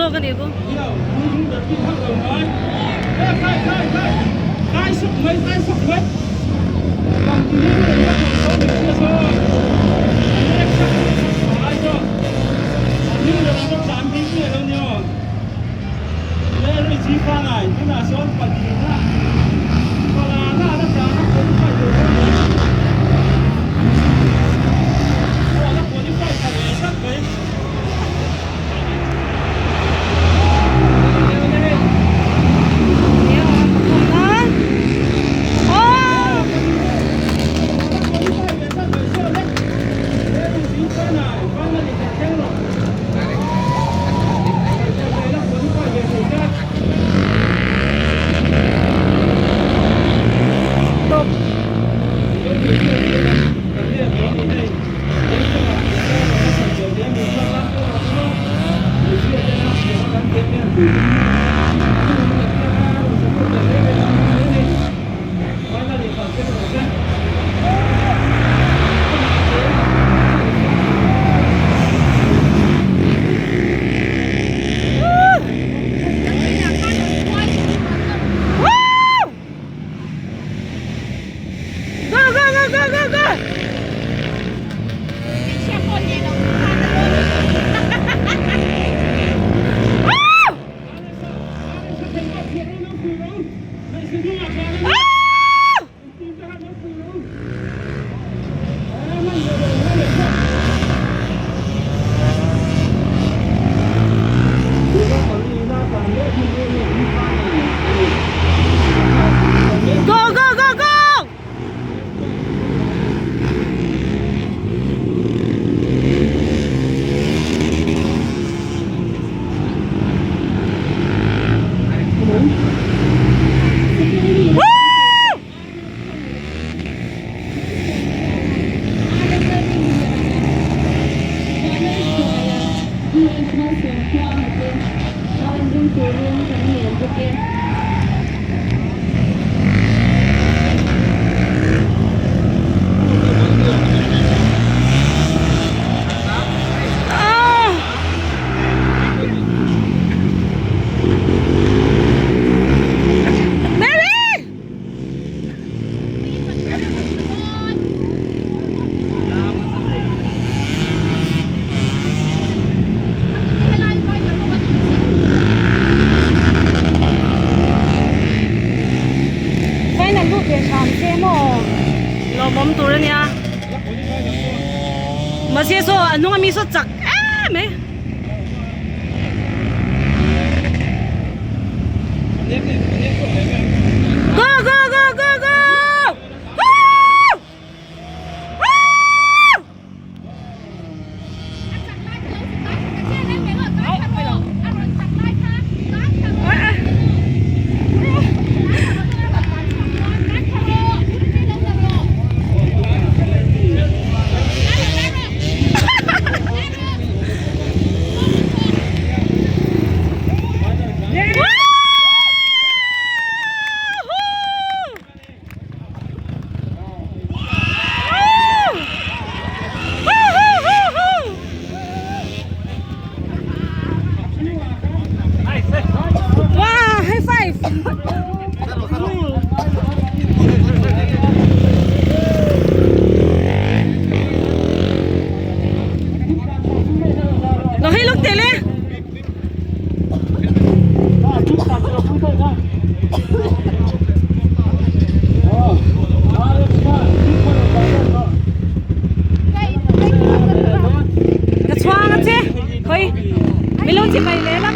zawk a nih chu. Go go go go go go! Go go go go! Mary! Final lut ve hram se maw lawmawm tur ania mahse saw a hnung ami saw chak em mai. Go go go go go! Woo! Woo! Wow, high five! Lo hei lawk teh le. Ka chhuang a che. Khoi. Milo chi mai le la.